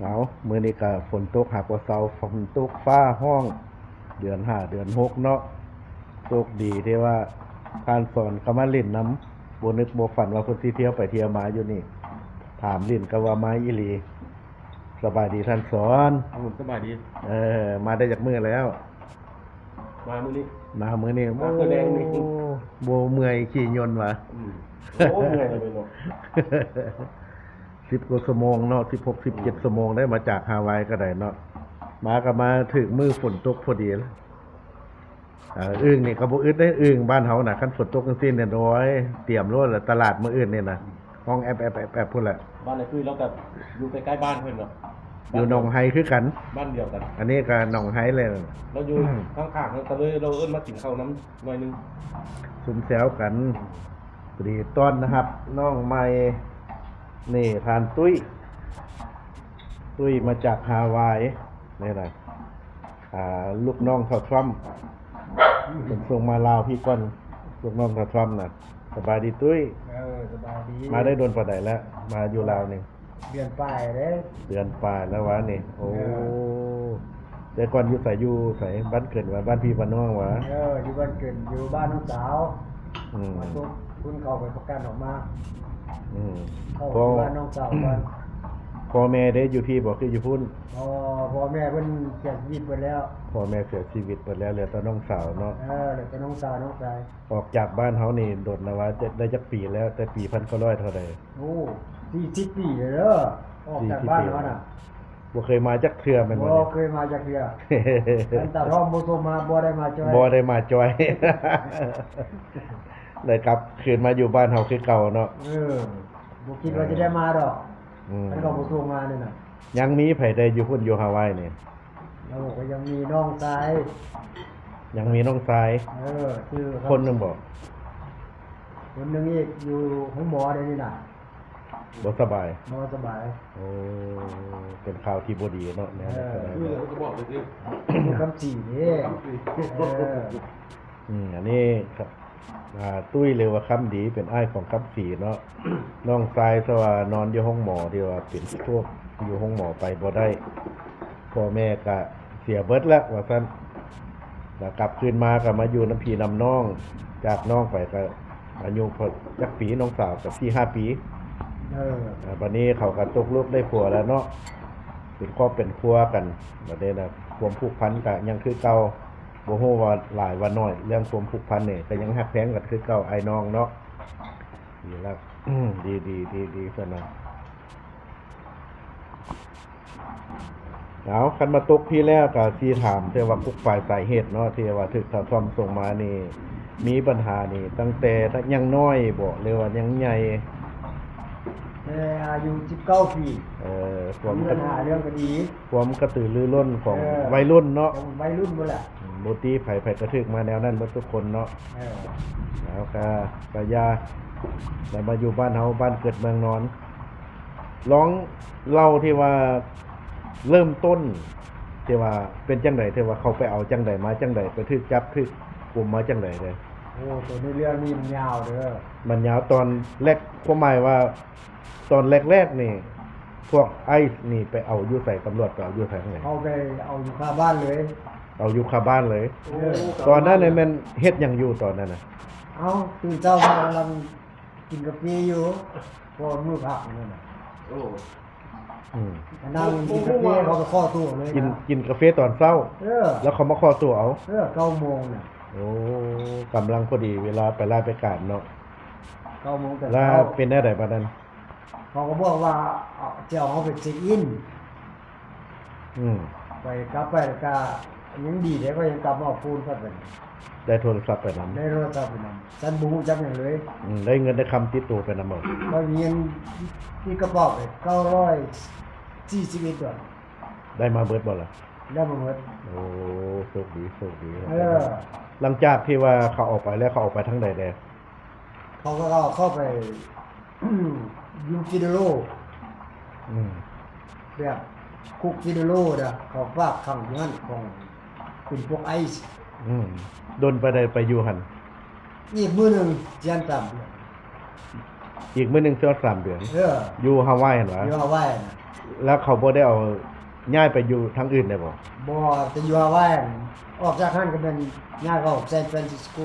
ເອົາ ມື້ນີ້ກະຝົນຕົກຫາກວ່າເຊົາ ຝົນຕົກຟ້າຮ້ອງ ເດືອນຫ້າເດືອນຫົກເນາະ. ໂຊກດີທີ່ວ່າທ່ານສອນເຂົ້າມາຫຼິ້ນນຳ ບໍ່ນຶກບໍ່ຝັນວ່າເພິ່ນຊິທ່ຽວໄປທ່ຽວມາຢູ່ນີ້ ຖາມຫຼິ້ນກໍວ່າມາອີ່ຫຼີ. ສະບາຍດີທ່ານສອນ. ໂອ້ ສະບາຍດີ. ເອີ ມາໄດ້ຈັກມື້ແລ້ວ? ມາມື້ນີ້ ມາມື້ນີ້. ມາມື້ແລງນີ້. ໂອ້ ບໍ່ເມື່ອຍຂີ່ຍົນຫວາ? ອືມ ໂອ້ ເມື່ອຍເລີຍເນາະ. ສິບກວ່າຊົ່ວໂມງເນາະ ສິບຫົກ ສິບເຈັດ ອືມ ຊົ່ວໂມງໄດ້ ມາຈາກຮາວາຍກໍໄດ້ເນາະ. ມາກໍມາຖືກມື້ຝົນຕົກພໍດີ. ເອີ ອຶ່ງນີ້ກໍບໍ່ອຶດເດ້ ອຶ່ງບ້ານເຮົານະ ຄັນຝົນຕົກຈັ່ງຊີ້ນີ້ ໂອ້ຍ ຕຽມໂລດລະ ຕະຫຼາດມື້ອື່ນນີ້ນະ ຮ້ອງແອບໆໆໆ ພຸ້ນແຫຼະ. ບ້ານອ້າຍຕຸ້ຍລາວກໍຢູ່ໃກ້ໆບ້ານເພິ່ນເນາະ ຢູ່ໜອງໄຮຄືກັນ ບ້ານດຽວກັນ. ອັນນີ້ກໍໜອງໄຮແຫຼະ ລາວຢູ່ຂ້າງໆກັນ ກໍເລີຍລາວເອີ້ນມາກິນເຂົ້ານຳໜ້ອຍໜຶ່ງ ຊຸມແຊວກັນ. ພໍດີຕ້ອນຮັບນ້ອງໃໝ່ນີ້ ທ່ານຕຸ້ຍ ຕຸ້ຍມາຈາກຮາວາຍນີ້ນະ. ອ່າ ລູກນ້ອງທ້າວທຣຳ ເພິ່ນສົ່ງມາລາວພີ້ກ່ອນ ລູກນ້ອງທ້າວທຣຳນະ. ສະບາຍດີຕຸ້ຍ. ເອີ ສະບາຍດີ. ມາໄດ້ດົນປານໃດແລ້ວ ມາຢູ່ລາວນີ້? ເດືອນປາຍເດ້. ເດືອນປາຍແລ້ວຫວານີ້. ໂອ້ ເອີ ແຕ່ກ່ອນຢູ່ໃສ ຢູ່ໃສ? ບ້ານເກີດຫວາ ບ້ານພີ່ບ້ານນ້ອງຫວາ? ເອີ ຢູ່ບ້ານເກີດ ຢູ່ບ້ານນ້ອງສາວ. ອືມ ມາຕົກທຶນເຂົ້າໄປປະກັນອອກມາ. ອືມ ເຂົ້າໄປບ້ານນ້ອງສາວກ່ອນ. ພໍ່ແມ່ເດ້ ຢູ່ພີ້ບໍ່ ຄືຢູ່ພຸ້ນ? ອໍ ພໍ່ແມ່ເພິ່ນເສຍຊີວິດເບິດແລ້ວ. ພໍ່ແມ່ເສຍຊີວິດເບິດແລ້ວ ເຫຼືອແຕ່ນ້ອງສາວເນາະ. ເອີ ເຫຼືອແຕ່ນ້ອງສາວ ນ້ອງຊາຍ. ອອກຈາກບ້ານເຮົານີ້ດົນແລ້ວຫວາ? ໄດ້ຈັກປີແລ້ວ? ແຕ່ປີພັນເກົ້າຮ້ອຍເທົ່າໃດ? ໂອ້ ສີ່ສິບປີແລ້ວເດີ ອອກຈາກບ້ານເຮົານະ. ບໍ່ເຄີຍມາຈັກເທື່ອແມ່ນບໍ່? ບໍ່ເຄີຍມາຈັກເທື່ອ. ຄັນຕາທອມບໍ່ສົ່ງມາ ບໍ່ໄດ້ມາຈ່ອຍ. ບໍ່ໄດ້ມາຈ່ອຍ. ໄດ້ກັບຄືນມາຢູ່ບ້ານເຮົາຄືເກົ່າເນາະ. ເອີ ບໍ່ຄິດວ່າ ເອີ ຊິໄດ້ມາດອກ. ອືມ ຄັນເຂົາບໍ່ສົ່ງມານີ້ນະ. ຍັງມີໃຜແດ່ຢູ່ພຸ້ນ ຢູ່ຮາວາຍນີ້? ໂອ້ ກໍຍັງມີນ້ອງຊາຍ. ຍັງມີນ້ອງຊາຍ. ເອີ ຊື່ຄົນໜຶ່ງບໍ? ຄົນໜຶ່ງອີກຢູ່ໂຮງໝໍດຽວນີ້ນະ. ບໍ່ສະບາຍ. ບໍ່ສະບາຍ. ໂອ້ ເປັນຂ່າວທີ່ບໍ່ດີເນາະ ແນວນີ້ກໍໄດ້. ເອີ ເນາະ ຄຳສີເດ້. ຄຳສີ. ເອີ ອືມ ອັນນີ້ ອ່າ ຕຸ້ຍ ຫຼືວ່າຄຳດີ ເປັນອ້າຍຂອງຄຳສີເນາະ. ນ້ອງຊາຍສະວ່ານອນຢູ່ໂຮງໝໍ ທີ່ວ່າເປັນພວກຢູ່ໂຮງໝໍໄປບໍ່ໄດ້ ພໍ່ແມ່ກະເສຍເບິດແລ້ວວ່າຊັ້ນ. ລະກັບຄືນມາກໍມາຢູ່ນຳພີ່ນຳນ້ອງ ຈາກນ້ອງໄປກໍອາຍຸຈັກປີ ນ້ອງສາວກໍສີ່ຫ້າປີ. ເອີ ບາດນີ້ເຂົາກໍຕົກລູກໄດ້ຜົວແລ້ວເນາະ ເປັນຄອບເປັນຄົວກັນ. ບາດນີ້ນະ ຄວາມຜູກພັນກໍຍັງຄືເກົ່າ. ບໍ່ຮູ້ວ່າຫຼາຍວ່າໜ້ອຍ ເລື່ອງຄວາມຜູກພັນນີ້ ກໍຍັງຮັກແພງກັນຄືເກົ່າ ອ້າຍນ້ອງເນາະ. ດີລະ ດີໆໆໆ ຊັ້ນນະ. ເອົາ ຄັນມາຕົກພີ້ແລ້ວ ກະຊິຖາມແຕ່ວ່າ ກຸກຝາຍສາເຫດເນາະ ທີ່ວ່າຖືກທ້າວທອມສົ່ງມານີ້ ມີບັນຫານີ້ຕັ້ງແຕ່ຍັງນ້ອຍບໍ ຫຼືວ່າຍັງໃຫຍ່? ແຕ່ອາຍຸສິບເກົ້າປີ. ເອີ ຄວາມ ມີບັນຫາເລື່ອງຄະດີ ຄວາມກະຕືລືລົ້ນຂອງ ເອີ ໄວລຸ້ນເນາະ ຂອງໄວລຸ້ນພຸ້ນແຫຼະ. ອືມ ບໍ່ຕີໃຜ ໃຜກະຖືກມາແນວນັ້ນເບິດທຸກຄົນເນາະ. ເອີ ແລ້ວກະ ກະຢ່າ ແລ້ວມາຢູ່ບ້ານເຮົາ ບ້ານເກີດເມືອງນອນ. ລອງເລົ່າທີ່ວ່າເລີ່ມຕົ້ນ ທີ່ວ່າເປັນຈັ່ງໃດ ທີ່ວ່າເຂົາໄປເອົາຈັ່ງໃດມາຈັ່ງໃດ ໄປຖືກຈັບຖືກກຸມມາຈັ່ງໃດເດີ້? ໂອ້ ໂຕນີ້ເລື່ອງນີ້ມັນຍາວເດີ້. ມັນຍາວ. ຕອນແລກ ຄວາມໝາຍວ່າ ຕອນແລກໆນີ້ ພວກໄອສ໌ນີ້ໄປເອົາຢູ່ໃສ? ຕຳຫຼວດໄປເອົາຢູ່ໃສ? ເຂົາໄປເອົາຢູ່ຄາບ້ານເລີຍ. ເອົາຢູ່ຄາບ້ານເລີຍ. ເອີ ຕອນນັ້ນແມ່ນເຮັດຫຍັງຢູ່ຕອນນັ້ນນະ? ເອົ້າ ຕື່ນເຊົ້າມາກຳລັງ ກິນກາເຟຢູ່ ເພາະມື້ພັກນັ້ນນະ. ໂອ້ ອືມ ນັ່ງກິນກາເຟ ເຂົາກໍຂໍຕົວເລີຍ ກິນ ນະ ກິນກາເຟຕອນເຊົ້າ. ເອີ ແລ້ວເຂົາມາຂໍຕົວເອົາ. ເອີ ເກົ້າໂມງນະ. ໂອ້ ກຳລັງພໍດີເວລາໄປລາໄປການເນາະ. ເກົ້າໂມງແຕ່ເຊົ້າ. ແລ້ວເປັນແນວໃດບາດນັ້ນ? ເຂົາກໍບອກວ່າ ເອົາ ຈະເອົາເຮົາໄປເຊັກອິນ. ອືມ ໄປ ກັບໄປແລ້ວກະຍັງດີເດ້ ຂ້ອຍຍັງກັບມາເອົາໂຟນຂ້ອຍໄປ. ໄດ້ໂທລະສັບໄປນຳ. ໄດ້ໂທລະສັບໄປນຳ. ຊັ້ນບໍ່ຮູ້ຈັກຫຍັງເລີຍ. ອືມ ໄດ້ເງິນໄດ້ຄຳຕິດໂຕໄປນຳບໍ່? ຂ້ອຍມີເງິນຕິດກະເປົາໄປ ເກົ້າຮ້ອຍສີ່ສິບເອັດດອນ. ໄດ້ມາເບິດບໍ່ລະ? ໄດ້ມາເບິດ. ໂອ້ ໂຊກດີ ໂຊກດີ. ເອີ ຫຼັງຈາກທີ່ວ່າເຂົາເອົາໄປແລ້ວ ເຂົາເອົາໄປທາງໃດແດ່? ເຂົາກໍເອົາເຂົ້າໄປຢູ່ Federal. ອືມ ແບບຄຸກ Federal ນະ ເຂົາຝາກຂັງຢູ່ຫັ້ນ ຂອງ ເປັນພວກໄອສ໌. ອືມ ດົນປານໃດໄປຢູ່ຫັ້ນ? ອີກມື້ໜຶ່ງຊິຮອດສາມເດືອນ. ອີກມື້ໜຶ່ງຊິຮອດສາມເດືອນ. ເອີ ຢູ່ຮາວາຍຫັ້ນຫວາ? ຢູ່ຮາວາຍນະ. ແລ້ວເຂົາບໍ່ໄດ້ເອົາຍ້າຍໄປຢູ່ທາງອື່ນໄດ້ບໍ່? ບໍ່, ແຕ່ຢູ່ຮາວາຍ. ອອກຈາກຫັ້ນກໍແມ່ນຍ້າຍເຂົ້າ San Francisco.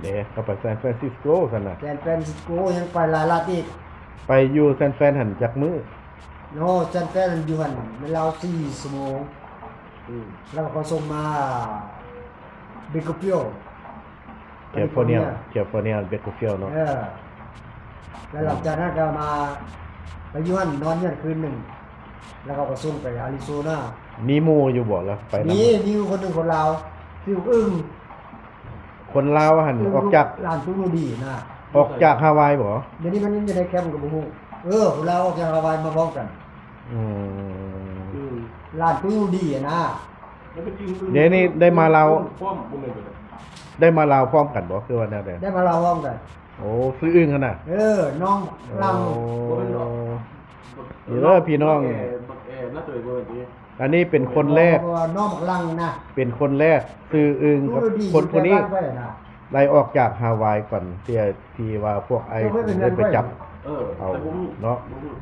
ເດ້ ເຂົ້າໄປ San Francisco ຊັ້ນນະ. San Francisco ຍັງໄປຫຼາຍລັດອີກ. ໄປຢູ່ San Fran ຫັ້ນຈັກມື້? ໂນ San Fran ຢູ່ຫັ້ນແມ່ນລາວສີ່ຊົ່ວໂມງ. ອືມ ແລ້ວເຂົາສົ່ງມາ Bakersfield California, California Bakersfield ເນາະ. ເອີ ແລ້ວຫຼັງຈາກນັ້ນກໍມາ ໄປຢູ່ຫັ້ນ ນອນຢູ່ຫັ້ນຄືນໜຶ່ງ ແລ້ວເຂົາກໍສົ່ງໄປອາຣິໂຊນາ. ມີໝູ່ຢູ່ບໍ່ລະໄປນຳ? ມີ, ມີຢູ່ຄົນໜຶ່ງ ຄົນລາວ ຊື່ອຶ້ງ. ຄົນລາວຫັ້ນ ອອກຈາກ ຫຼານຕຸໂນດີນະ. ອອກຈາກຮາວາຍບໍ່? ດຽວນີ້ມັນຍັງຢູ່ໃນແຄມກໍບໍ່ຮູ້. ເອີ ຄົນລາວອອກຈາກຮາວາຍມາພ້ອມກັນ. ອືມ ອືມ ຫຼານຕຸໂນດີນະ. ດຽວນີ້ໄດ້ມາລາວ ໄດ້ມາລາວພ້ອມກັນບໍ່ ຄືວ່າແນວໃດ? ໄດ້ມາລາວພ້ອມກັນ. ໂອ້ ຊື່ອຶ້ງຫັ້ນນະ? ເອີ ນ້ອງຫຼັງ. ໂອ້ ນີ້ເດີພີ່ນ້ອງ ອັນນີ້ເປັນຄົນແລກ ນ້ອງຫຼັງນະ ເປັນຄົນແລກ ຊື່ອຶ້ງກັບຄົນຜູ້ນີ້ ໄດ້ອອກຈາກຮາວາຍກ່ອນ ທີ່ ທີ່ວ່າພວກໄອ ໄດ້ໄປຈັບ ເອີ ເອົາເນາະ.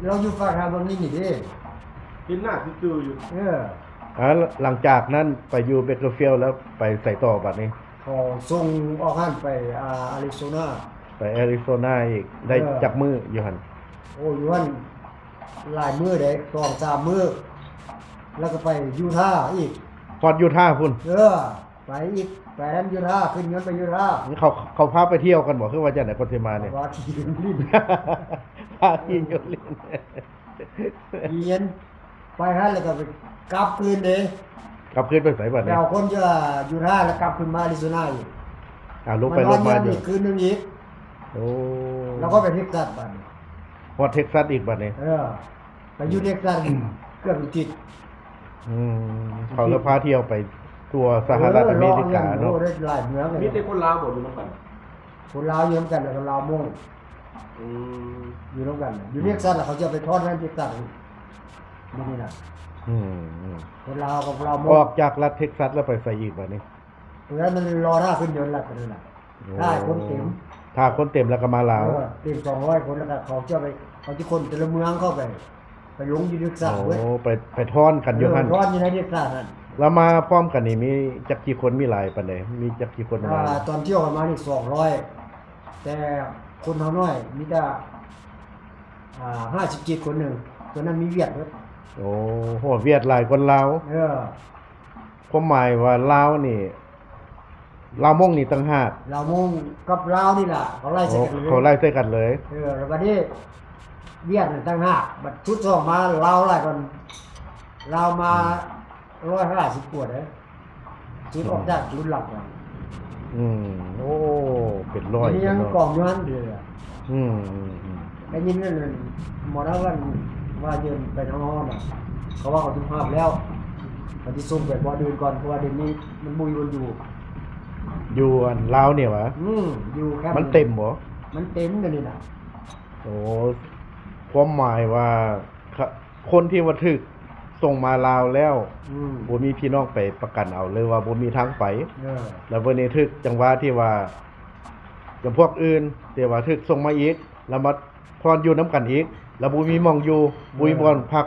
ລາວຢູ່ຟາກທາງເບື້ອງນີ້ນີ້ເດ້ ເຫັນໜ້າຄືໆຢູ່. ເອີ ຫຼັງຈາກນັ້ນໄປຢູ່ Bakersfield ແລ້ວໄປໃສຕໍ່ບັດນີ້? ເຂົາສົ່ງອອກຫັ້ນໄປ ອາ ອາຣິໂຊນາ. ໄປອາຣິໂຊນາອີກ ໄດ້ ເອີ ຈັກມື້ຢູ່ຫັ້ນ? ໂອ້ ຢູ່ຫັ້ນຫຼາຍມື້ເດ້ ສອງສາມມື້ ແລ້ວກໍໄປຢູທາອີກ. ຮອດຢູທາພຸ້ນ? ເອີ ໄປອີກ ໄປຫັ້ນຢູທາ ຂຶ້ນຍົນໄປຢູທາ. ເຂົາ ເຂົາພາໄປທ່ຽວກັນບໍ່ ຄືວ່າຈັ່ງໃດ ກ່ອນຊິມານີ້? ພາຂີ່ຍົນຫຼິ້ນ ພາຂີ່ຍົນຫຼິ້ນ ຂີ່ຍົນ ໄປຫັ້ນແລ້ວກໍໄປກັບຄືນເດ້. ກັບຄືນໄປໃສບັດນີ້? ໄປເອົາຄົນຢູ່ຢູທາ ແລ້ວກັບຄືນມາອາຣິໂຊນາອີກ. ອ່າ ລົງໄປລົງມາຢູ່ ມານອນຢູ່ຫັ້ນອີກຄືນໜຶ່ງອີກ. ໂອ້ ແລ້ວກໍໄປເທັກຊັສບັດນີ້. ຮອດເທັກຊັສອີກບັດນີ້? ເອີ ໄປຢູ່ເທັກຊັສເກືອບເປັນອາທິດ. ອືມ ເຂົາລະພາທ່ຽວໄປທົ່ວສະຫະລັດອາເມລິກາເນາະ. ໂອ້ ໄດ້ຫຼາຍເມືອງເລີຍ. ມີແຕ່ຄົນລາວບໍ່ຢູ່ນຳກັນ? ຄົນລາວຢູ່ນຳກັນ ແລ້ວກໍລາວມົ້ງ. ອືມ ຢູ່ນຳກັນ ຢູ່ເທັກຊັສ ແລ້ວເຂົາຈະໄປຖອນງານເທັກຊັສ ມື້ນີ້ນະ. ອືມ ຄົນລາວກັບລາວມົ້ງ. ອອກຈາກລັດເທັກຊັສແລ້ວໄປໃສອີກບັດນີ້? ເພາະວ່າມັນລໍຖ້າຂຶ້ນຍົນລັດຕົວນີ້ນະ. ໂອ້ ຖ້າຄົນເຕັມ ຖ້າຄົນເຕັມແລ້ວກໍມາລາວ. ເອີ ເຕັມສອງຮ້ອຍຄົນ ແລ້ວກໍເຂົາຈະໄປ ເຂົາຈະຂົນແຕ່ລະເມືອງເຂົ້າໄປ ໄປລົງຢູ່ເທັກຊັສເບິດ. ໂອ້ ໄປ ໄປຖອນກັນຢູ່ຫັ້ນ. ເອີ ຖອນຢູ່ໃນເທັກຊັສຫັ້ນ. ແລ້ວມາພ້ອມກັນນີ້ມີຈັກກີ່ຄົນ ມີຫຼາຍປານໃດ? ມີຈັກກີ່ຄົນມາ? ອ່າ ຕອນທ່ຽວມານີ້ສອງຮ້ອຍ ແຕ່ຄົນເຮົານ້ອຍ ມີແຕ່ ອ່າ ຫ້າສິບເຈັດຄົນໜຶ່ງ ຕົວນັ້ນມີຫວຽດເບິດ. ໂອ້ ໂຫ ຫວຽດຫຼາຍກວ່າລາວ. ເອີ ຄວາມໝາຍວ່າລາວນີ້ ລາວມົ້ງນີ້ຕ່າງຫາກ. ລາວມົ້ງກັບລາວນີ້ລະ ເຂົາໄລ່ໃສ່ກັນເລີຍ. ໂອ້ ເຂົາໄລ່ໃສ່ກັນເລີຍ. ເອີ ແລ້ວບັດນີ້ຫວຽດນີ້ຕ່າງຫາກ. ບັດຊຸດສອງມາລາວຫຼາຍກວ່າ ລາວມາ ອືມ ຮ້ອຍຫ້າສິບກວ່າເດ້. ຈຸດອອກຈາກຈຸດຫຼັກນະ. ອືມ ໂອ້ ເປັນຮ້ອຍ. ຍັງກອງຢູ່ຫັ້ນເດ. ອືມ ອືມ ໄດ້ຍິນນັ້ນ ໝໍລາວວ່າ ວ່າເດີນໄປທາງຮອດນະ ເຂົາວ່າເຂົາຈະຮັບແລ້ວ ເຂົາຊິສົ່ງໄປບ່ອນອື່ນກ່ອນ ເພາະວ່າດຽວນີ້ມັນບໍ່ມີບ່ອນຢູ່. ຢູ່ອັນລາວນີ້ຫວາ? ອືມ ຢູ່ແຄມ ມັນເຕັມບໍ່? ມັນເຕັມດຽວນີ້ນະ. ໂອ້ ຄວາມໝາຍວ່າ ຄົນທີ່ວ່າຖືກສົ່ງມາລາວແລ້ວ ອືມ ບໍ່ມີພີ່ນ້ອງໄປປະກັນເອົາ ຫຼືວ່າບໍ່ມີທາງໄປ ເອີ ແລ້ວບັດນີ້ຖືກຈັງຫວະທີ່ວ່າ ຈຳພວກອື່ນທີ່ວ່າຖືກສົ່ງມາອີກ ແລ້ວມາຜ່ອນຢູ່ນຳກັນອີກ ແລ້ວບໍ່ມີໝ່ອງຢູ່ ເອີ ບໍ່ມີບ່ອນພັກ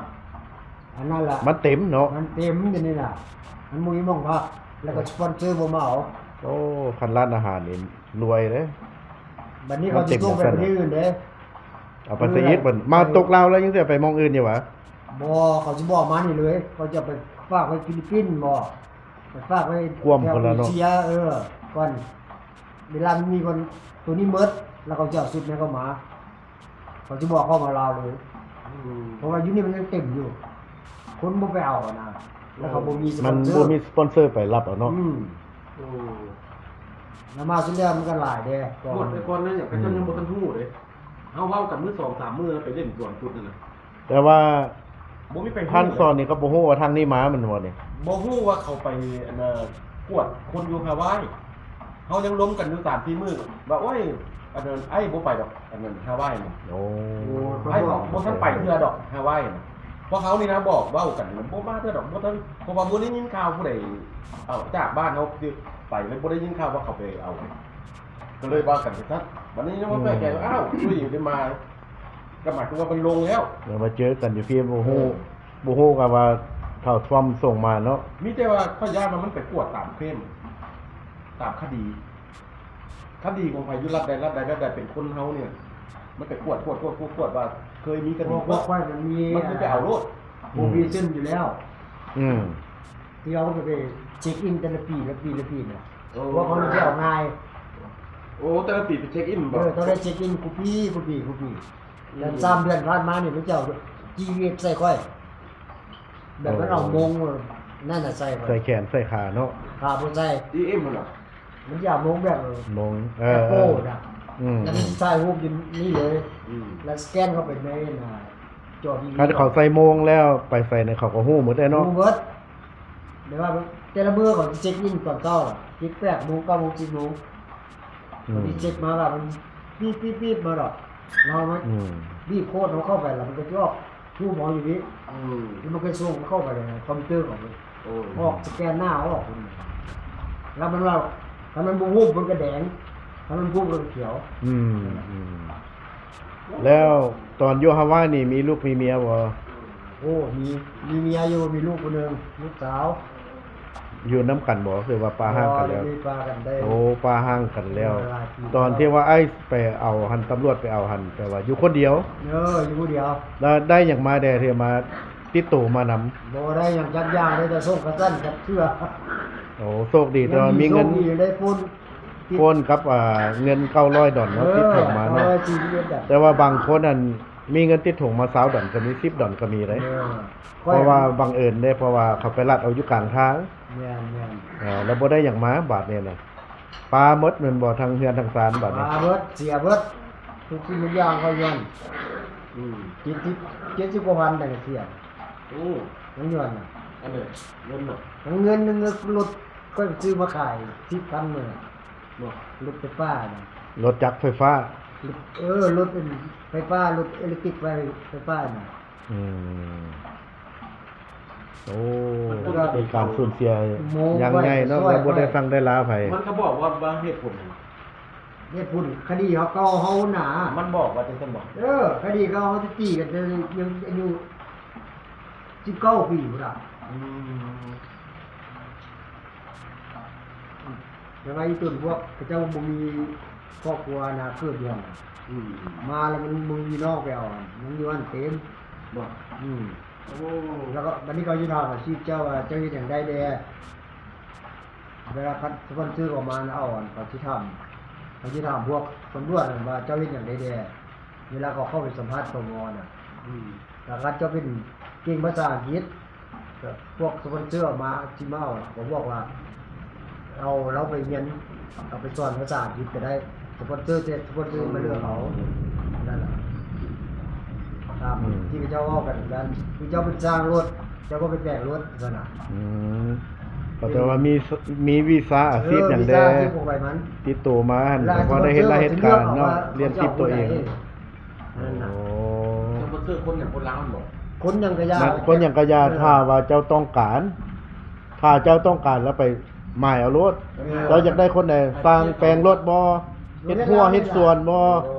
ອັນນັ້ນລະ ມັນເຕັມເນາະ. ມັນເຕັມດຽວນີ້ລະ ມັນບໍ່ມີໝ່ອງພັກ ແລ້ວກໍສະປອນເຊີບໍ່ມາເອົາ. ໂອ້ ຄັນຮ້ານອາຫານນີ້ລວຍເດ້. ບັດນີ້ເຂົາຊິສົ່ງໄປປະເທດອື່ນເດ້. ເອົາໄປຊະອີກບັດ ມາຕົກລາວແລ້ວຍັງຊິໄປໝ່ອງອື່ນຢູ່ຫວາ? ບໍ່ ເຂົາຊິບໍ່ເອົາມານີ້ເລີຍ ເຂົາຈະໄປຝາກໄວ້ຟີລິບປິນບໍ ໄປຝາກໄວ້ກວມພຸ້ນລະເນາະ. ແຖວເອເຊຍ ເອີ ກ່ອນ ເວລາມັນມີຄົນໂຕນີ້ໝົດ ແລ້ວເຂົາຈະເອົາຊຸດນັ້ນເຂົ້າມາ ເຂົາຊິບໍ່ເອົາເຂົ້າມາລາວເລີຍ. ອືມ ເພາະວ່າຢູ່ນີ້ມັນຍັງເຕັມຢູ່ ຄົນບໍ່ໄປເອົານະ ແລ້ວເຂົາບໍ່ມີສະປອນເຊີ ມັນບໍ່ມີສະປອນເຊີໄປຮັບເອົາເນາະ. ອືມ ໂອ້ ແລ້ວມາສຸດແລ້ວມັນກໍຫຼາຍເດ້ ໝົດໄປກ່ອນນະ ຫຍັງເຂົາເຈົ້າຍັງບໍ່ທັນຮູ້ເດ້. ເຮົາເວົ້າກັນມື້ສອງສາມມື້ໄປຫຼິ້ນສວນພຸດນັ້ນນະ ແຕ່ວ່າບໍ່ມີໃຜຮູ້ ທ່ານສອນນີ້ກໍບໍ່ຮູ້ວ່າທາງນີ້ມາແມ່ນບໍ່ນີ້? ບໍ່ຮູ້ວ່າເຂົາໄປ ອັນນ່າ ກວດຄົນຢູ່ຮາວາຍ. ເຮົາຍັງລົມກັນຢູ່ສາມສີ່ມື້ວ່າ ໂອ້ຍ ອັນນັ້ນ ອ້າຍບໍ່ໄປດອກ ອັນນັ້ນ ຮາວາຍນັ້ນ. ໂອ້ ອ້າຍບໍ່ ບໍ່ທັນໄປເທື່ອດອກຮາວາຍນະ. ພວກເຮົານີ້ນະ ບອກເວົ້າກັນ ບໍ່ມາເທື່ອດອກ ບໍ່ທັນ ເພາະວ່າບໍ່ໄດ້ຍິນຂ່າວຜູ້ໃດເອົາຈາກບ້ານເຮົາ ຄືໄປແລ້ວບໍ່ໄດ້ຍິນຂ່າວວ່າເຂົາໄປເອົາ ກໍເລີຍວ່າກັນຊັ້ນ. ບັດນີ້ຍັງມາແປກໃຈວ່າ ອືມ ອ້າວ ຕຸ້ຍໄດ້ມາ ກໍໝາຍຄວາມວ່າມັນລົງແລ້ວ ແລ້ວມາເຈີກັນຢູ່ພີ້ ບໍ່ຮູ້ ເອີ ບໍ່ຮູ້ກໍວ່າທ້າວທຣອມສົ່ງມາເນາະ. ມີແຕ່ວ່າຂ້ອຍຢ້ານວ່າມັນໄປກວດຕາມເຄມ ຕາມຄະດີ ຄະດີຂອງໃຜຢູ່ລັດໃດ ລັດໃດ ລັດໃດ ເປັນຄົນເຮົານີ້ ມັນໄປກວດ ກວດ ກວດ ກວດ ກວດວ່າເຄີຍມີຄະດີ ພວກຂ້ອຍມັນມີ ມັນຄືໄປເອົາໂລດ ໂປຣເບຊັນຢູ່ແລ້ວ. ອືມ ທີ່ເຮົາໄປເຊັກອິນແຕ່ລະປີ ລະປີ ລະປີນະ ໂອ້ ພວກເຮົາຊິເອົາງ່າຍ. ໂອ້ ແຕ່ລະປີໄປເຊັກອິນບໍ? ເອີ ຕ້ອງໄດ້ເຊັກອິນຄູ່ປີ ຄູ່ປີ ຄູ່ປີ. ອືມ ແຕ່ສາມເດືອນຜ່ານມານີ້ ມັນຈະເອົາຈີເອັຟໃສ່ຂ້ອຍ ແບບມັນເອົາໂມງນັ້ນນະໃສ່ຂ້ອຍ ໃສ່ແຂນໃສ່ຂາເນາະ ຂາບໍ່ໃສ່ ອີເອັມຫັ້ນນະ ມັນຈະເອົາໂມງແບບ ໂມງ ເອີ ແອັບເປິ້ນນະ ອືມ ແລ້ວມັນຊິຖ່າຍຮູບຢູ່ນີ້ເລີຍ ອືມ ແລ້ວສະແກນເຂົ້າໄປໃນ ອັນນ່າ ຈໍທີວີ. ຄັນເຂົາໃສ່ໂມງແລ້ວໄປໃສນີ້ ເຂົາກໍຮູ້ໝົດເດ້ເນາະ ຮູ້ໝົດ. ແຕ່ວ່າແຕ່ລະມື້ເຂົາຊິເຊັກອິນຕອນເຊົ້າ ເຈັດ ແປດໂມງ ເກົ້າໂມງ ສິບໂມງ ອືມ ເຂົາຊິເຊັກມາວ່າມັນປີບໆໆມາດອກ ເຮົາມາ ອືມ ບີບໂຄດເຮົາເຂົ້າໄປ ແລ້ວມັນກໍຊິອອກຮູບເຮົາຢູ່ນີ້ ອືມ ແລ້ວມັນກໍສົ່ງເຂົ້າໄປໃນຄອມພິວເຕີຂອງເພິ່ນ ໂອ້ ອອກສະແກນໜ້າອອກ ແລ້ວມັນວ່າ ຄັນມັນບໍ່ວຸບມັນກໍແດງ ຄັນມັນວຸບມັນກໍຂຽວ ອືມ ອືມ. ແລ້ວຕອນຢູ່ຮາວາຍນີ້ມີລູກມີເມຍບໍ່? ໂອ້ ມີ ມີເມຍຢູ່ ມີລູກຜູ້ໜຶ່ງ ລູກສາວ. ຢູ່ນຳກັນບໍ່ ຫຼືວ່າປະຮ່າງກັນແລ້ວ? ບໍ່ ໄດ້ປະກັນໄດ້ ໂອ້ ປະຮ່າງກັນແລ້ວ. ຕອນທີ່ວ່າອ້າຍໄປເອົາຫັ້ນ ຕຳຫຼວດໄປເອົາຫັ້ນ ແປວ່າຢູ່ຄົນດຽວ? ເອີ ຢູ່ຜູ້ດຽວ. ແລ້ວໄດ້ຫຍັງມາແດ່ທີ່ມາຕິດໂຕມານຳ? ບໍ່ໄດ້ຫຍັງຈັກຢ່າງ ໄດ້ແຕ່ສົ່ງກະຊັ້ນກັບເຄືອ. ໂອ້ ໂຊກດີ ແຕ່ວ່າມີເງິນ ໂຊກດີໄດ້ປຸ້ນ ປົນກັບ ອ່າ ເງິນເກົ້າຮ້ອຍດອນເນາະ ເອີ ຕິດຖົງມາເນາະ ເກົ້າຮ້ອຍສີ່ສິບເອັດດອນ. ແຕ່ວ່າບາງຄົນຫັ້ນມີເງິນຕິດຖົງມາຊາວດອນກໍມີ ສິບດອນກໍມີເດ້ ເອີ ເພາະວ່າບັງເອີນເດ້ ເພາະວ່າເຂົາໄປລັດເອົາຢູ່ກາງທາງ ແມ່ນໆ ເອີ ແລ້ວບໍ່ໄດ້ຫຍັງມາບາດນີ້ນະ ປາໝົດແມ່ນບໍ່ ທັງເຮືອນທັງຊານບາດນີ້ ປາເບິດ ເສຍເບິດ ທຸກສິ່ງທຸກຢ່າງເຂົາຍ້ອນ ອືມ ເຈັດສິບ ເຈັດສິບກວ່າພັນໄດ້ເສຍ ໂອ້ ມັນຍ້ອນນະ ອັນໃດ ເງິນນະ ທັງເງິນທັງລົດ ຂ້ອຍຊື້ມາຂາຍສິບພັນມື້ ບໍ່ ລົດໄຟຟ້ານະ ລົດຈັກໄຟຟ້າ ລົດ ເອີ ລົດໄຟຟ້າ ລົດເອເລັກຕິກໄຟ ໄຟຟ້ານະ ອືມ ໂອ້ ມັນກໍເປັນການສູນເສຍຢ່າງໃຫຍ່ເນາະ ແລ້ວບໍ່ໄດ້ສັ່ງໄດ້ລາໃຜ ມັນກໍບອກວ່າ ວ່າເຫດຜົນຫຍັງ ເຫດຜົນຄະດີເຮົາເກົ່າເຮົານະ ມັນບອກວ່າຈັ່ງຊັ້ນບໍ? ເອີ ຄະດີເກົ່າເຮົາຕິດຕີກັນແຕ່ຍັງອາຍຸສິບເກົ້າປີພຸ້ນລະ ອືມ. ແຕ່ວ່າອີຕົນພວກເຂົາເຈົ້າບໍ່ມີຄອບຄົວນະ ເກີດຢູ່ຫັ້ນ ອືມ ມາແລ້ວມັນບໍ່ມີພີ່ນ້ອງໄປເອົາ ມັນຢູ່ຫັ້ນເຕັມ ບໍ່ ອືມ ໂອ້ ແລ້ວກໍບັດນີ້ເຂົາຊິຖາມອາຊີບເຈົ້າວ່າເຈົ້າເຮັດຫຍັງໄດ້ແດ່ ເວລາຄັນສະປອນເຊີເຂົາມານະ ເອົາ ເຂົາຊິຖາມ ເຂົາຊິຖາມພວກຕຳຫຼວດນັ້ນວ່າເຈົ້າເຮັດຫຍັງໄດ້ແດ່ ເວລາເຂົາເຂົ້າໄປສຳພາດ ສວ ນະ ອືມ ຖ້າເຈົ້າເປັນເກັ່ງພາສາອັງກິດ ພວກສະປອນເຊີເອົາມາ ຊິມາເອົາ ເຂົາບອກວ່າ ເອົາລາວໄປຮຽນ ເອົາໄປສອນພາສາອັງກິດກໍໄດ້ ສະປອນເຊີ ແຕ່ສະປອນເຊີມາເລືອກເອົາ ນັ້ນລະ ຕາມ ອືມ ທີ່ເຂົາເຈົ້າເວົ້າກັນນັ້ນ ຄືເຈົ້າເປັນຊ່າງລົດ ເຈົ້າກໍໄປແປງລົດຊັ້ນນະ ອືມ ກໍແຕ່ວ່າມີ ມີວິຊາອາຊີບຫຍັງແດ່ ເອີ ວິຊາອາຊີບຂອງໃຜມັນ ຕິດໂຕມາຫັ້ນ ແລ້ວ ພໍໄດ້ເຮັດລາຍເຮັດການເນາະ ສະປອນເຊີກໍຊິເລືອກເອົາວ່າ ລ້ຽງຊີບຕົວເອງ ເຂົາຈະເອົາຜູ້ໃດ ນັ້ນນະ ໂອ້ ສະປອນເຊີຄົນຫຍັງ ຄົນລາວຫັ້ນບໍ? ຄົນຫຍັງກະຢ່າ ຄົນຫຍັງກະຢ່າ ເອີ ຖ້າວ່າເຈົ້າຕ້ອງການ ຖ້າເຈົ້າຕ້ອງການແລ້ວໄປໝາຍເອົາໂລດ ເອີ ເຈົ້າຢາກໄດ້ຄົນໃດ ຊ່າງແປງລົດບໍ ເຮັດຮົ້ວເຮັດສວນບໍ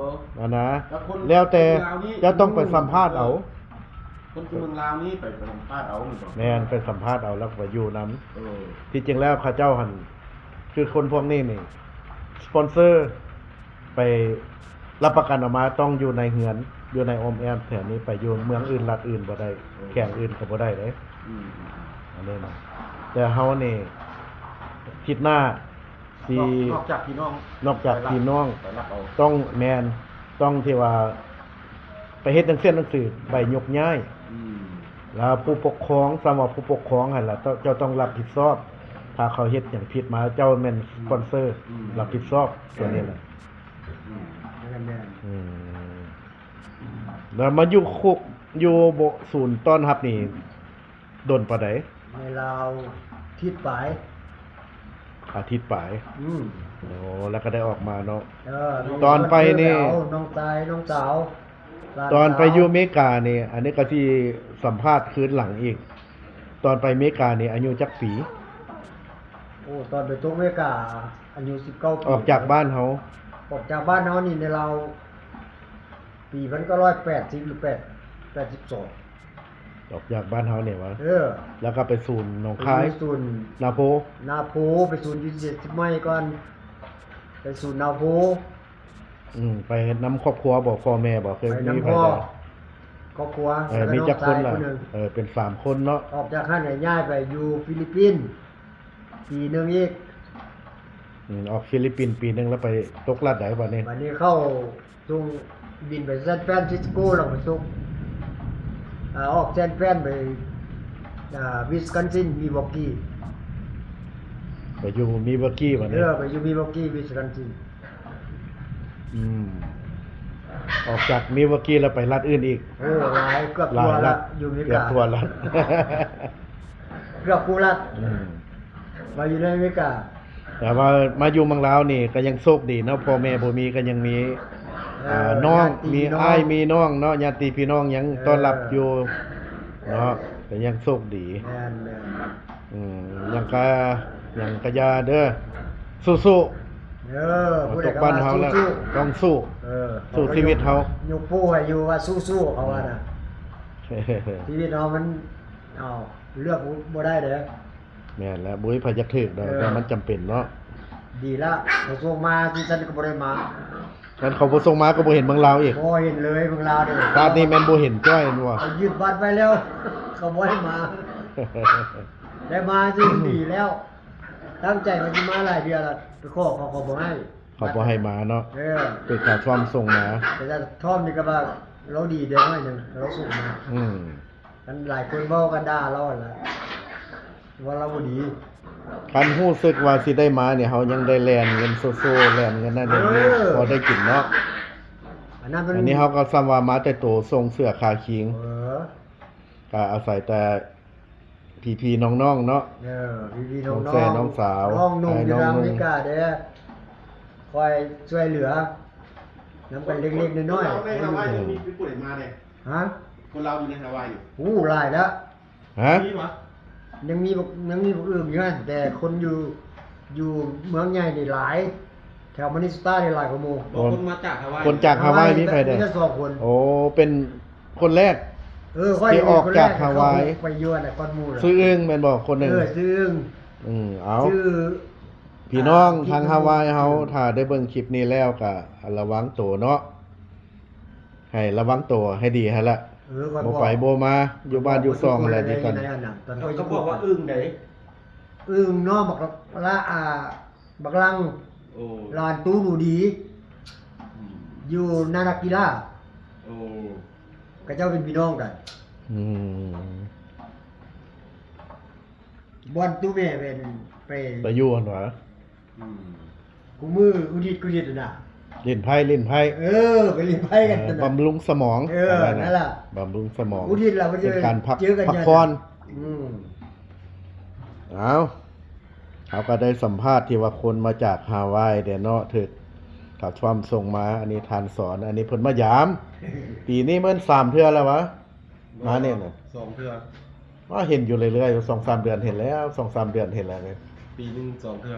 ເອີ ຫັ້ນນະ ແລ້ວແຕ່ ເຈົ້າຕ້ອງໄປສຳພາດເອົາ ຄົນທີ່ເມືອງລາວນີ້ໄປ ໄປສຳພາດເອົາແມ່ນບໍ່? ແມ່ນ ໄປສຳພາດເອົາ ແລ້ວກໍໄປຢູ່ນຳ ເອີ ທີ່ຈິງແລ້ວເຂົາເຈົ້າຫັ້ນ ຄືຄົນພວກນີ້ນີ້ ສະປອນເຊີໄປ ຮັບປະກັນອອກມາຕ້ອງຢູ່ໃນເຮືອນ ຢູ່ໃນອ້ອມແອ້ມແຖວນີ້ ໄປຢູ່ເມືອງອື່ນລັດອື່ນບໍ່ໄດ້ ເອີ ແຂວງອື່ນກໍບໍ່ໄດ້ເດ້ ອືມ ອັນນີ້ນະ ແຕ່ເຮົານີ້ທິດໜ້າຊິ ນອກ ນອກຈາກພີ່ນ້ອງ ນອກຈາກພີ່ນ້ອງ ໄປຮັບເອົາ ຕ້ອງ ແມ່ນ ຕ້ອງທີ່ວ່າໄປເຮັດໜັງສື ໜັງສືໃບຍົກຍ້າຍ ອືມ ແລ້ວຜູ້ປົກຄອງ ສ່ຳວ່າຜູ້ປົກຄອງຫັ້ນລະ ເຈົ້າ ເຈົ້າຕ້ອງຮັບຜິດຊອບ ຖ້າເຂົາເຮັດຫຍັງຜິດມາ ເຈົ້າແມ່ນສະປອນເຊີ ອືມ ຮັບຜິດຊອບ ຕົວນີ້ນະ ອືມ ແມ່ນໆ ອືມ ແລ້ວມາຢູ່ຄຸກ ຢູ່ ໂບ ສູນຕ້ອນຮັບນີ້ດົນປານໃດ? ໃນລາວທິດປາຍ ອາທິດປາຍ ອືມ ໂອ້ ແລ້ວກໍໄດ້ອອກມາເນາະ ເອີ ຕອນໄປນີ້ ນ້ອງຊາຍ ນ້ອງສາວ ຫຼານສາວ ຕອນໄປຢູ່ເມການີ້ ອັນນີ້ກໍຊິສຳພາດຄືນຫຼັງອີກ ຕອນໄປເມການີ້ອາຍຸຈັກປີ? ໂອ້ ຕອນໄປຕົກເມກາອາຍຸສິບເກົ້າປີ ອອກຈາກບ້ານເຮົາ ອອກຈາກບ້ານເຮົານີ້ ໃນລາວ ປີພັນເກົ້າຮ້ອຍແປດສິບ ຫຼື ແປດ ແປດສິບສອງ ອອກຈາກບ້ານເຮົານີ້ຫວາ? ເອີ ແລ້ວກໍໄປສູນໜອງຄາຍ ໄປຢູ່ສູນນາໂພ ນາໂພ ໄປສູນຢູ່ເຈັດສິບໄມກ່ອນ ໄປສູນນາໂພ. ອືມ ໄປນຳຄອບຄົວບໍ່? ພໍ່ແມ່ບໍ່? ເຄີຍມີໃຜແດ່? ຄອບຄົວ ເອີ ມີຈັກຄົນລະ? ເອີ ເປັນສາມຄົນເນາະ. ອອກຈາກຫັ້ນກໍຍ້າຍໄປຢູ່ຟີລິບປິນປີໜຶ່ງອີກ. ອືມ ອອກຟີລິບປິນປີໜຶ່ງ ແລ້ວໄປຕົກລັດໃດບາດນີ້? ບາດນີ້ເຂົ້າ ຊ່ວງບິນໄປຊານຟຣານຊິສໂກ ແລ້ວກໍຕົກ ອາ ອອກຊານຟຣານໄປ ອາ ວິສຄອນຊິນ ມິວວອກກີ ໄປຢູ່ມິວວອກກີບາດນີ້. ເອີ ໄປຢູ່ມິວວອກກີ ວິສຄອນຊິນ. ອືມ ອອກຈາກມິວວອກກີແລ້ວໄປລັດອື່ນອີກ? ໂອ້ ຫຼາຍ ເກືອບທົ່ວລະ ຢູ່ເມກາ ເກືອບທົ່ວລະ ເກືອບຄູ່ລັດ. ອືມ ມາຢູ່ໃນອາເມລິກາ ແຕ່ວ່າມາຢູ່ເມືອງລາວນີ້ກໍຍັງໂຊກດີເນາະ ພໍ່ແມ່ບໍ່ມີກໍຍັງມີ ເອີ ອາ ນ້ອງ ຍາດຕິພີ່ນ້ອງ ມີອ້າຍມີນ້ອງເນາະ ຍາດຕິພີ່ນ້ອງຍັງ ເອີ ຕ້ອນຮັບຢູ່ເນາະ ກໍຍັງໂຊກດີ. ແມ່ນໆ ອືມ ຫຍັງກະ ຫຍັງກະຢ່າເດີ ສູ້ໆ. ເອີ ຜູ້ໃດກໍວ່າ ມາຕົກບ້ານເຮົາແລ້ວ ສູ້ໆ ຕ້ອງສູ້ ເອີ ສູ້ຊີວິດເຮົາ ຍົກໂປ້ໃຫ້ຢູ່ວ່າສູ້ໆ ເຂົາວ່ານະ ອືມ ຊີວິດເຮົາມັນ ເອົາ ເລືອກບໍ່ໄດ້ເດ້. ແມ່ນແລ້ວ ບໍ່ມີໃຜຢາກຖືກດອກ ເອີ ແຕ່ມັນຈຳເປັນເນາະ. ດີລະ ເຂົາສົ່ງມາ ຈັ່ງຊັ້ນກໍບໍ່ໄດ້ມາ ຄັນເຂົາບໍ່ສົ່ງມາກໍບໍ່ເຫັນເມືອງລາວອີກ. ບໍ່ເຫັນເລີຍເມືອງລາວເດ້ ຊາດນີ້ແມ່ນບໍ່ເຫັນຈ້ອຍແມ່ນບໍ່? ເຂົາຍຶດບັດໄວ້ແລ້ວ ເຂົາບໍ່ໃຫ້ມາ ໄດ້ມາຊື່ດີແລ້ວ ຕັ້ງໃຈວ່າຊິມາຫຼາຍເທື່ອລະ ໄປຂໍເຂົາກໍບໍ່ໃຫ້ ເຂົາບໍ່ໃຫ້ມາເນາະ. ເອີ ໄປຖ້າທ້ອມສົ່ງມາ ແຕ່ຖ້າທ້ອມນີ້ກໍວ່າລາວດີແດ່ໜ້ອຍໜຶ່ງ ລາວສົ່ງມາ. ອືມ ຄັນຫຼາຍຄົນເວົ້າກໍດ່າລາວຫັ້ນລະ ວ່າລາວບໍ່ດີ. ຄັນຮູ້ສຶກວ່າຊິໄດ້ມານີ້ ເຮົາຍັງໄດ້ແລ່ນເງິນໂຊໆ ແລ່ນເງິນນັ້ນເງິນນີ້ ເອີ ພໍໄດ້ກິນເນາະ. ອັນນັ້ນມັນ ອັນນີ້ເຮົາກໍສ່ຳວ່າມາແຕ່ໂຕ ສົ່ງເສື້ອຄາຄີງ ເອີ ກໍອາໄສແຕ່ພີ່ໆນ້ອງໆເນາະ. ເອີ ພີ່ໆນ້ອງໆ ນ້ອງແຊ ນ້ອງສາວ ນ້ອງນຸ່ງ ອ້າຍ ຢູ່ທາງອາເມລິກາເດ້ ຄອຍຊ່ວຍເຫຼືອນຳກັນເລັກໆນ້ອຍໆ. ຄົນລາວໃນຮາວາຍນີ້ມີຜູ້ໃດມາແດ່? ຮະ? ຄົນລາວຢູ່ໃນຮາວາຍນີ້ ໂອ້ ຫຼາຍແລ້ວ. ຮະ? ມີຫວາ? ຍັງມີບັກ ຍັງມີບັກອຶ່ງຢູ່ຫັ້ນ ແຕ່ຄົນຢູ່ ຢູ່ເມືອງໃຫຍ່ນີ້ຫຼາຍ ແຖວມະນິໂຊຕານີ້ຫຼາຍກວ່າໝູ່. ບໍ່ ຄົນມາຈາກຮາວາຍ ຄົນຈາກຮາວາຍມີໃຜແດ່? ມີແຕ່ສອງຄົນ. ໂອ້ ເປັນຄົນແລກ ເອີ ຂ້ອຍ ທີ່ອອກຈາກຮາວາຍ ໄປຢູ່ອັນນັ້ນກ່ອນໝູ່. ຊື່ອຶ່ງແມ່ນບໍ່? ຄົນໜຶ່ງ ເອີ ຊື່ອຶ່ງ. ອືມ ເອົາ ພີ່ນ້ອງທາງຮາວາຍເຮົາ ຖ້າໄດ້ເບິ່ງຄລິບນີ້ແລ້ວກໍລະວັງໂຕເນາະ ໃຫ້ລະວັງໂຕໃຫ້ດີຫັ້ນລະ. ເອີ ບໍ່ໄປບໍ່ມາ ຢູ່ບ້ານຢູ່ຊ່ອງແຫຼະ ດີກັນ. ເຂົາກໍບອກວ່າອຶ່ງໃດ? ອຶ່ງເນາະ ບັກລະ ອາ ບັກລັງ ໂອ້ ຫຼານຕູ້ໜູດີ ອືມ ຢູ່ນານັກກິລາ. ໂອ້ ເຂົາເຈົ້າເປັນພີ່ນ້ອງກັນ. ອືມ ບ່ອນຕູ້ແມ່ເປັນ ໄປ ໄປຢູ່ຫັ້ນຫວາ? ອືມ ຄູ່ມື້ອຸທິດ ອຸທິດນະ ຫຼິ້ນໄພ້ ຫຼິ້ນໄພ້. ເອີ ໄປຫຼິ້ນໄພ້ກັນ. ເອີ ນະ ບຳລຸງສະໝອງ. ເອີ ນັ້ນລະ ບຳລຸງສະໝອງ ອຸທິດລະ ເປັນການພັກ ພັກຜ່ອນ. ອືມ ເອົາ ເຮົາກໍໄດ້ສຳພາດທີ່ວ່າຄົນມາຈາກຮາວາຍເດ້ເນາະ ຖືກທ້າວທຣອມສົ່ງມາ. ອັນນີ້ທ່ານສອນ ອັນນີ້ເພິ່ນມາຢາມ ປີນີ້ແມ່ນສາມເທື່ອແລ້ວຫວາ? ມານີ້ນະ ສອງເທື່ອ. ມາເຫັນຢູ່ເລື້ອຍໆ ສອງສາມເດືອນເຫັນແລ້ວ ສອງສາມເດືອນເຫັນແລ້ວ ປີໜຶ່ງສອງເທື່ອ.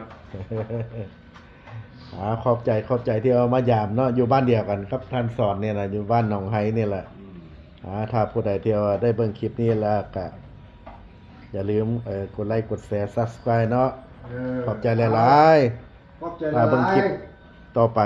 ອາ ຂອບໃຈ ຂອບໃຈທີ່ເອົາມາຢາມເນາະ ຢູ່ບ້ານດຽວກັນກັບທ່ານສອນນີ້ນະ ຢູ່ບ້ານໜອງໄຮນີ້ແຫຼະ. ອືມ ອາ ຖ້າຜູ້ໃດທີ່ວ່າໄດ້ເບິ່ງຄລິບນີ້ແລ້ວກະຢ່າລືມ ເອີ ກົດໄລກົດແຊ ຊັບສະໄຄຣບ໌ເນາະ. ເອີ ຂອບໃຈຫຼາຍໆ ຂອບໃຈຫຼາຍໆ ຖ້າເບິ່ງຄລິບຕໍ່ໄປ.